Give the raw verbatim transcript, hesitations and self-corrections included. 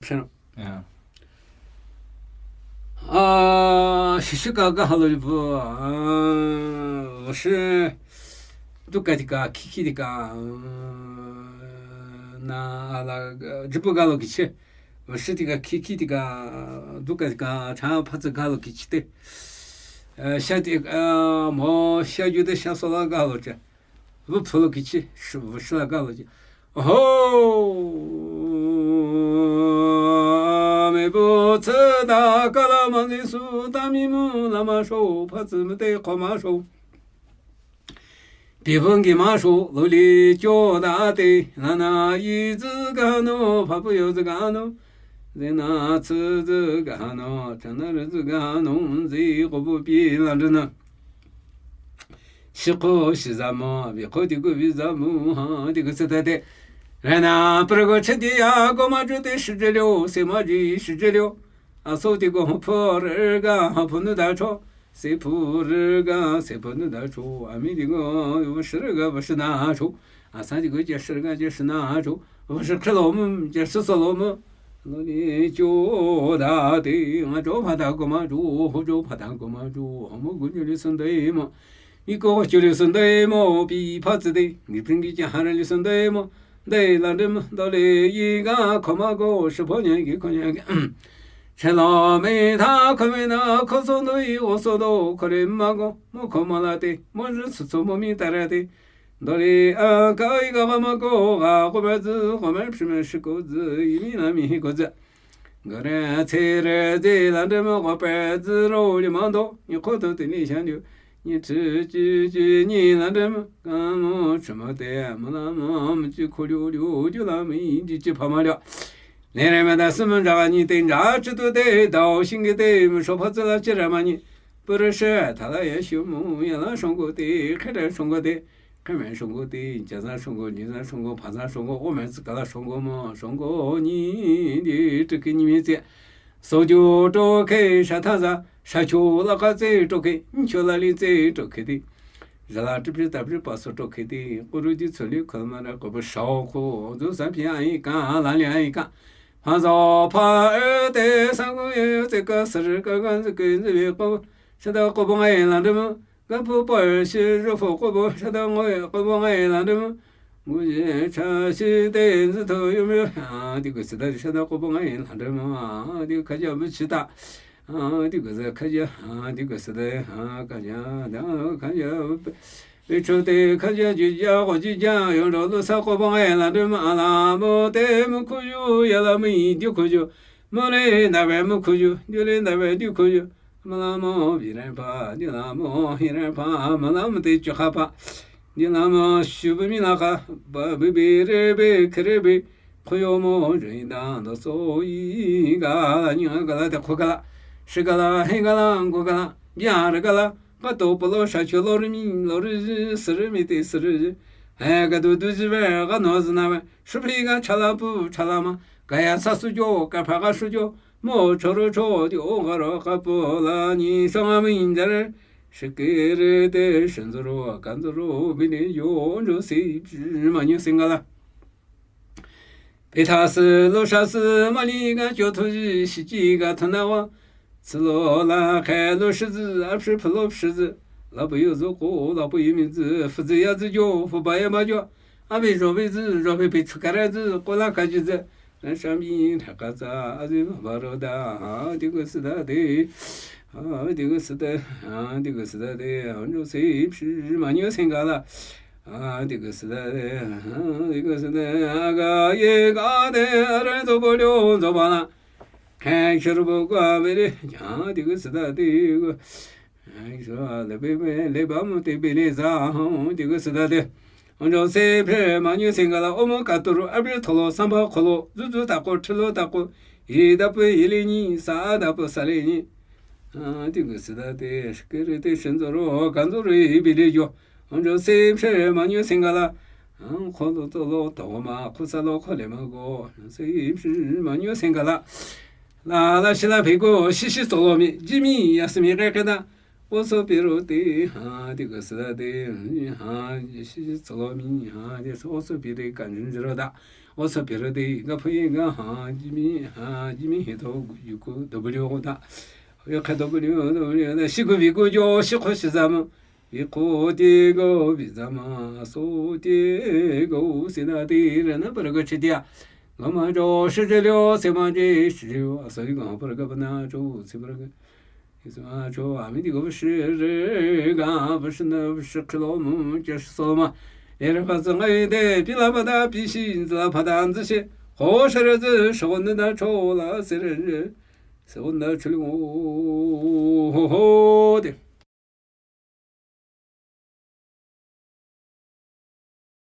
Shano. A, shishi ka ga halo bu, a, shi, du ka ti ka, ki ki ti ka, na, ala, jibu ga lo ki chi. Shi ti ka, ki ki ti ka, du ka ti ka, cha pa zi ga lo ki chi te. Sha ti, a, mo, sha ju de sha so la ga lo chi. Vu phu lo ki chi, shi, vu shi la ga lo chi. Ho! Me bu tse da ka la ma zi su ta mi mu la ma sho, pa tse me te ko ma sho. Pi vu ngi ma sho, lo li jo da te, na na yi zi ga no, pa pu yo zi ga no. Zi na tse zi ga no, cha na ri zi ga no, zi ko bu pi la ri na. Shi ko shi za mo, vi ko ti ko vi za mo, ha, ti ko se ta te. Re na, pre ko che ti ya, ko ma ju te shi je liu, se ma ji shi je liu. A so ti ko ho pho re ga, ha pho nu da cho. Se pho re ga, se pho nu da cho. A mi ti ko, yo shi re ga, ba shi na cho. A sa ti ko, ja shi re ga, ja shi na cho. Ba shi khe lo mo, ja shi so lo mo. Lo ni jo da te, nga jo pha da ko ma jo, ho jo pha da ko ma jo, ho mo gu jo li sun de mo. Mi ko jo li sun de mo, pi pha zi de, ni pring ki ja ha re li sun de mo. De la de mo, do le yi ga ko ma ko, shi pho nya ki ko nya ki. Che lo me ta ko me na, ko so do yi, o so do, ko le ma ko, mo ko ma la de, mo ju su su mo mi ta ra de. Do li a ka i ga ma ko ga ko ba zi, ko ma shi me shi ko zi, yi mi na mi hi ko zi. Ga re ce re zi la de mo ko pe zi ro li ma do, ni ko to ti ni shan liu. Ni ci ci ci ni la de mo, ga mo chi mo te, mo la mo, mo ci ko liu liu, liu la mo yi ji ci pa ma liu. Le re ma da si mo ja ga ni te ja ci tu te, dao xing ge te, mo sho pa zi la ci ra ma ni. Bu re she, ta la ya xiu mo, ya la shong gu te, khe re shong gu te. Khe me shong gu te, ja za shong gu, ni za shong gu, pa za shong gu, o me zi ka la shong gu mo, shong gu ni, di, zhe ke ni mi zi. So ju zho ke, sha ta za, sha chu la ka zi zho ke, ni chu la li zi zho ke di. Za la zhi pi ta pi pa so zho ke di, ku ru di cu li ku ma ra ku bu shao ku, zu san pi a yi ka, la li a yi ka. Pa zo pa e te, san gu ye zi ka, sa ri ka, ga zi ke, zi bi ku, sha da ku bu ngai la de mo. Ga pu pa shi zhu fu ku bu sha da ngoi ku bu ngai la de mo. Ngu ye cha shi de zi to yu mi. A, di gu si da sha da ku bu ngai la de mo. A, di ka ja bu chi ta. A, di gu zi ka ja. A, di gu si da. A, ka ja. Da ka ja. Bi chu de ka ja ju ja gu ji ja. Yong zhou lu sa ku bu ngai la de mo. A la mo de mo ku yu ya la mi di ku ju. Mo le na we mo ku ju. Di le na we di ku ju. Mala mo, bi ren pa, di la mo, hi ren pa, mala mo te chu kha pa. Di la mo, shu bi mi la kha, ba bi bi re bi, khe re bi. Khu yo mo, zhe da, do so yi ga, ni ga la te khu ga la. Shi ga la, he ga la, ngu ga la. Bia re ga la. Ga to pa lo, sha chu lo re mi, lo re ji, si re mi te, si re ji. He ga du du ji we, ga no zi na we. Shu pi ga cha la pu, cha la ma. Ga ya sa su jo, ga pa ga shu jo. Mo cho ro cho di o ga ro ka po la ni sa nga mi nja re. Shi ke re te shen zu ro, kan zu ro, bi ni yo, njo si, ma nyo si nga la. Pe ta si, lo sha si, ma li ga jo tu ji, shi ji ga ta na wa. Si lo la, khe lo shi zi, a shi pu lo shi zi. La bu yo zo ko, la bu yi mi zi, fu zi ya zi jo, fu ba ya ba jo. A bi jo bi zi, jo bi bi chu ka re zi, ko la ka ji zi. Ran sha mi, ra ka za, a zi ba ba ro da, a, di gu si da di. A, di gu si da, a, di gu si da di. A, njo si, shi, ma nyo si nga la. A, di gu si da di, a, di gu si da. A ga, ye ga de, a re zo bo lyo, zo ba la. Khe shi ru bo gua be de, a, di gu si da di gu. Ai, so, le be be, le ba mo te be le za, ho, di gu si da de. Hon jo se phe, ma nyo si nga la, o mo ka tu ru, a bi to lo, san ba ko lo, zu zu ta ko, chi lo ta ko, yi da pe, yi le ni, sa da pe, sa le ni. A, di gu si da de, shi ke re te, shen zo ro, kan zo ro, yi bi le yo. Hon jo se phe, ma nyo si nga la, a, ko lo to lo, to ma, ko sa lo, ko le ma go, se phe, ma nyo si nga la. La, la, shi la, phe go, shi, shi, zo lo mi, ji mi, ya si mi, re, ke da. Oso piro te ha, te ka sa te ha, shi tsolo mi ha, te oso pire ka nyin zero da. Oso piro te ka phe ka ha, jimi ha, jimi he to yu ko W da. Yo ka W, W da, shi ko vi ko yo, shi ko shi zama. Vi ko te go vi zama, so te go si da te re na pa re ka chi te ya. Ga ma jo shi je lyo, se ma je shi je lyo, a sa ri ga pa re ka pa na jo, se pa re ka. Isma cho amidi go bshi re ga bshi na bshi kilo mu che shi so ma. Ere pa zang ai de pi la pa da pi shi zi la pa da zi shi. Ho shi re zi shi won da cho la se re re. Se won da cho li ho ho de.